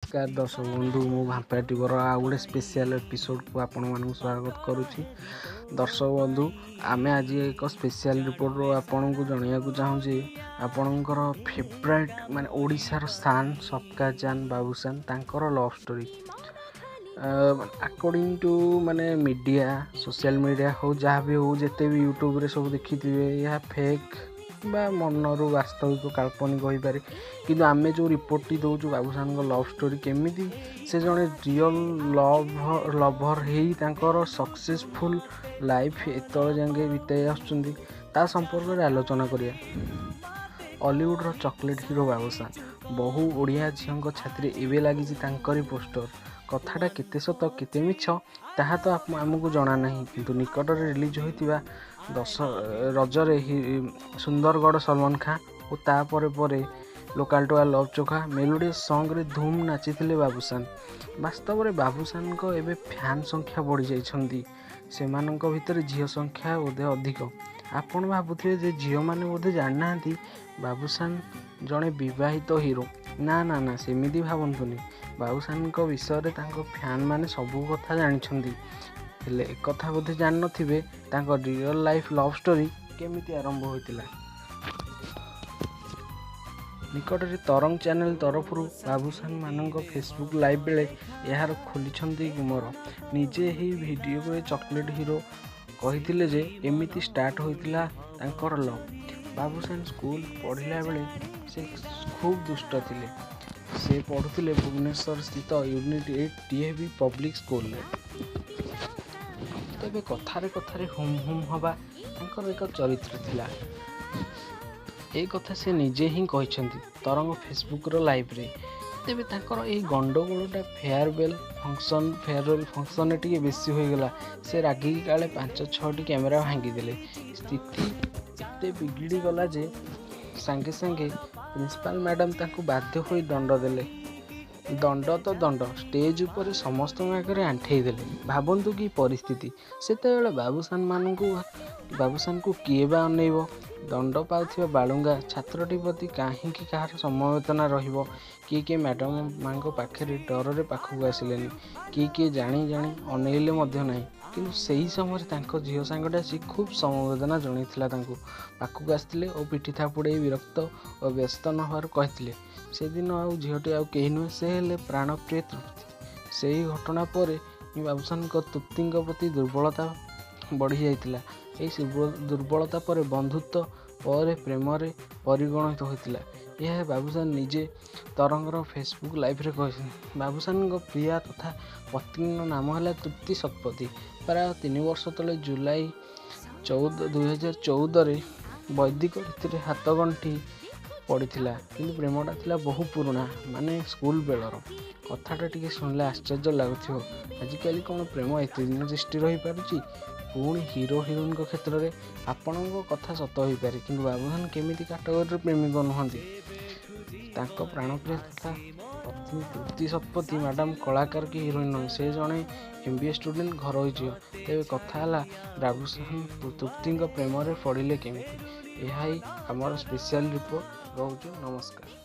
ନମସ୍କାର ଦର୍ଶକ ବନ୍ଧୁ, ମୁଁ ଭାମ୍ପାୟାର ଟିଭିର ଆଉ ଗୋଟେ ସ୍ପେଶିଆଲ୍ ଏପିସୋଡ଼କୁ ଆପଣମାନଙ୍କୁ ସ୍ୱାଗତ କରୁଛି। ଦର୍ଶକ ବନ୍ଧୁ, ଆମେ ଆଜି ଏକ ସ୍ପେଶିଆଲ୍ ରିପୋର୍ଟରୁ ଆପଣଙ୍କୁ ଜଣାଇବାକୁ ଚାହୁଁଛି ଆପଣଙ୍କର ଫେଭରାଇଟ୍ ମାନେ ଓଡ଼ିଶାର ସାନ୍ ସବକା ଜାନ୍ ବାବୁସାନ, ତାଙ୍କର ଲଭ୍ ଷ୍ଟୋରି। ଆକର୍ଡ଼ିଂ ଟୁ ମାନେ ମିଡ଼ିଆ, ସୋସିଆଲ୍ ମିଡ଼ିଆ ହଉ ଯାହା ବି ହଉ, ଯେତେ ବି ୟୁଟ୍ୟୁବରେ ସବୁ ଦେଖିଥିବେ, ଏହା ଫେକ୍ ବା ମନରୁ ବାସ୍ତବିକ କାଳ୍ପନିକ ହୋଇପାରେ। କିନ୍ତୁ ଆମେ ଯେଉଁ ରିପୋର୍ଟଟି ଦେଉଛୁ ବାବୁସାନଙ୍କ ଲଭ୍ ଷ୍ଟୋରି, କେମିତି ସେ ଜଣେ ରିଅଲ୍ ଲଭର୍ ହେଇ ତାଙ୍କର ସକ୍ସେସଫୁଲ୍ ଲାଇଫ୍ ଏତେବେଳେ ଯାକେ ବିତାଇ ଆସୁଛନ୍ତି, ତା ସମ୍ପର୍କରେ ଆଲୋଚନା କରିବା। ଅଲିଉଡ଼ର ଚକୋଲେଟ୍ ହିରୋ ବାବୁସାନ, ବହୁ ଓଡ଼ିଆ ଝିଅଙ୍କ ଛାତିରେ ଏବେ ଲାଗିଛି ତାଙ୍କରି ପୋଷ୍ଟର। କଥାଟା କେତେ ସତ କେତେ ମିଛ ତାହା ତ ଆମକୁ ଜଣା ନାହିଁ, କିନ୍ତୁ ନିକଟରେ ରିଲିଜ୍ ହୋଇଥିବା ଦଶ ରଜରେ ସୁନ୍ଦରଗଡ଼ ସଲମାନ ଖାଁ ଓ ତାପରେ ପରେ ଲୋକାଲ ଟୁଆ ଲଭ୍ ଚୋଖା ମେଲୋଡ଼ିୟସ୍ ସଙ୍ଗରେ ଧୁମ୍ ନାଚିଥିଲେ ବାବୁସାନ। ବାସ୍ତବରେ ବାବୁସାନଙ୍କ ଏବେ ଫ୍ୟାନ୍ ସଂଖ୍ୟା ବଢ଼ିଯାଇଛନ୍ତି। ସେମାନଙ୍କ ଭିତରେ ଝିଅ ସଂଖ୍ୟା ବୋଧେ ଅଧିକ। ଆପଣ ଭାବୁଥିବେ ଯେ ଝିଅମାନେ ବୋଧେ ଜାଣିନାହାନ୍ତି ବାବୁସାନ ଜଣେ ବିବାହିତ ହିରୋ। ନା ନା ନା, ସେମିତି ଭାବନ୍ତୁନି। ବାବୁସାନଙ୍କ ବିଷୟରେ ତାଙ୍କ ଫ୍ୟାନ୍ମାନେ ସବୁ କଥା ଜାଣିଛନ୍ତି, ହେଲେ ଏକଥା ବୋଧେ ଜାଣିନଥିବେ ତାଙ୍କ ରିଅଲ୍ ଲାଇଫ୍ ଲଭ୍ ଷ୍ଟୋରି କେମିତି ଆରମ୍ଭ ହୋଇଥିଲା। ନିକଟରେ ତରଙ୍ଗ ଚ୍ୟାନେଲ୍ ତରଫରୁ ବାବୁସାନମାନଙ୍କ ଫେସବୁକ୍ ଲାଇଭ୍ ବେଳେ ଏହାର ଖୋଲିଛନ୍ତି ଗୁମର। ନିଜେ ଏହି ଭିଡ଼ିଓରେ ଚକୋଲେଟ୍ ହିରୋ କହିଥିଲେ ଯେ ଏମିତି ଷ୍ଟାର୍ଟ ହୋଇଥିଲା ତାଙ୍କର ଲଭ୍। ବାବୁସାନ ସ୍କୁଲ ପଢ଼ିଲା ବେଳେ ସେ ଖୁବ୍ ଦୁଷ୍ଟ ଥିଲେ। ସେ ପଢ଼ୁଥିଲେ ଭୁବନେଶ୍ୱର ସ୍ଥିତ ୟୁନିଟ୍ 8 ଡିଏଭି ପବ୍ଲିକ୍ ସ୍କୁଲରେ। ତେବେ କଥାରେ କଥାରେ ହୁମ୍ ହୁମ୍ ହେବା ତାଙ୍କର ଏକ ଚରିତ୍ର ଥିଲା। ଏ କଥା ସେ ନିଜେ ହିଁ କହିଛନ୍ତି ତରଙ୍ଗ ଫେସବୁକ୍ର ଲାଇଭ୍ରେ। ତେବେ ତାଙ୍କର ଏହି ଗଣ୍ଡଗୋଳଟା ଫେୟାରୱେଲ୍ ଫଙ୍କସନ୍ରେ ଟିକେ ବେଶୀ ହୋଇଗଲା। ସେ ରାଗିକି କାଳେ 5-6ଟି କ୍ୟାମେରା ଭାଙ୍ଗିଦେଲେ। ସ୍ଥିତି ଏତେ ବିଗିଡ଼ିଗଲା ଯେ ସାଙ୍ଗେ ସାଙ୍ଗେ ପ୍ରିନ୍ସିପାଲ୍ ମ୍ୟାଡ଼ାମ୍ ତାଙ୍କୁ ବାଧ୍ୟ ହୋଇ ଦଣ୍ଡ ଦେଲେ। ଦଣ୍ଡ ତ ଦଣ୍ଡ, ଷ୍ଟେଜ୍ ଉପରେ ସମସ୍ତଙ୍କ ଆଗରେ ଆଣ୍ଠେଇ ଦେଲେ। ଭାବନ୍ତୁ କି ପରିସ୍ଥିତି! ସେତେବେଳେ ବାବୁସାନଙ୍କୁ କିଏ ବା ଅନେଇବ? ଦଣ୍ଡ ପାଉଥିବା ବାଳୁଙ୍ଗା ଛାତ୍ରଟି ପ୍ରତି କାହିଁକି କାହାର ସମବେଦନା ରହିବ? କିଏ କିଏ ମ୍ୟାଡ଼ାମଙ୍କ ପାଖରେ ଡରରେ ପାଖକୁ ଆସିଲେନି, କିଏ କିଏ ଜାଣି ଜାଣି ଅନେଇଲେ ମଧ୍ୟ ନାହିଁ। କିନ୍ତୁ ସେହି ସମୟରେ ତାଙ୍କ ଝିଅ ସାଙ୍ଗଟି ଆସି ଖୁବ୍ ସମବେଦନା ଜଣାଇଥିଲା। ତାଙ୍କୁ ପାଖକୁ ଆସିଥିଲେ ଓ ପିଠି ଥାପୁଡ଼େଇ ବିରକ୍ତ ଓ ବ୍ୟସ୍ତ ନ ହେବାକୁ କହିଥିଲେ। ସେଦିନ ଆଉ ଝିଅଟି ଆଉ କେହି ନୁହେଁ, ସେ ହେଲେ ପ୍ରାଣପ୍ରିୟ ତୃପ୍ତି। ସେହି ଘଟଣା ପରେ ବାବୁସାନଙ୍କ ତୃପ୍ତିଙ୍କ ପ୍ରତି ଦୁର୍ବଳତା ବଢ଼ିଯାଇଥିଲା। ଏହି ଦୁର୍ବଳତା ପରେ ବନ୍ଧୁତ୍ୱ, ପରେ ପ୍ରେମରେ ପରିଗଣିତ ହୋଇଥିଲା। ଏହା ବାବୁସାନ ନିଜେ ତରଙ୍ଗର ଫେସବୁକ୍ ଲାଇଭ୍ରେ କହିଛନ୍ତି। ବାବୁସାନଙ୍କ ପ୍ରିୟା ତଥା ପତ୍ନୀଙ୍କ ନାମ ହେଲା ତୃପ୍ତି ଶତପଥୀ। ପ୍ରାୟ 3 ବର୍ଷ ତଳେ ଜୁଲାଇ 14 2014ରେ ବୈଦିକ ରୀତିରେ ହାତଗଣ୍ଠି ପଡ଼ିଥିଲା, କିନ୍ତୁ ପ୍ରେମଟା ଥିଲା ବହୁ ପୁରୁଣା, ମାନେ ସ୍କୁଲ ବେଳର। କଥାଟା ଟିକେ ଶୁଣିଲେ ଆଶ୍ଚର୍ଯ୍ୟ ଲାଗୁଥିବ। ଆଜିକାଲି କ'ଣ ପ୍ରେମ ଏତେ ଦିନ ତିଷ୍ଠି ରହିପାରୁଛି? ପୁଣି ହିରୋ ହିରୋଇନଙ୍କ କ୍ଷେତ୍ରରେ? ଆପଣଙ୍କ କଥା ସତ ହୋଇପାରେ, କିନ୍ତୁ ବାବୁସାନ କେମିତି କାଟେଗୋରୀର ପ୍ରେମିକ ନୁହନ୍ତି। ତାଙ୍କ ପ୍ରାଣପ୍ରିୟ ତଥା ପତ୍ନୀ ତୃପ୍ତି ଶତପଥୀ ମ୍ୟାଡ଼ାମ୍ କଳାକାର କି ହିରୋଇନ୍ ନୁହେଁ, ସେ ଜଣେ MBA student, ଘରୋଇ ଝିଅ। ତେବେ କଥା ହେଲା ବାବୁସାନ ତୃପ୍ତିଙ୍କ ପ୍ରେମରେ ପଡ଼ିଲେ କେମିତି? ଏହା ହିଁ ଆମର ସ୍ପେଶିଆଲ୍ ରିପୋର୍ଟ। ରହୁଛୁ, ନମସ୍କାର।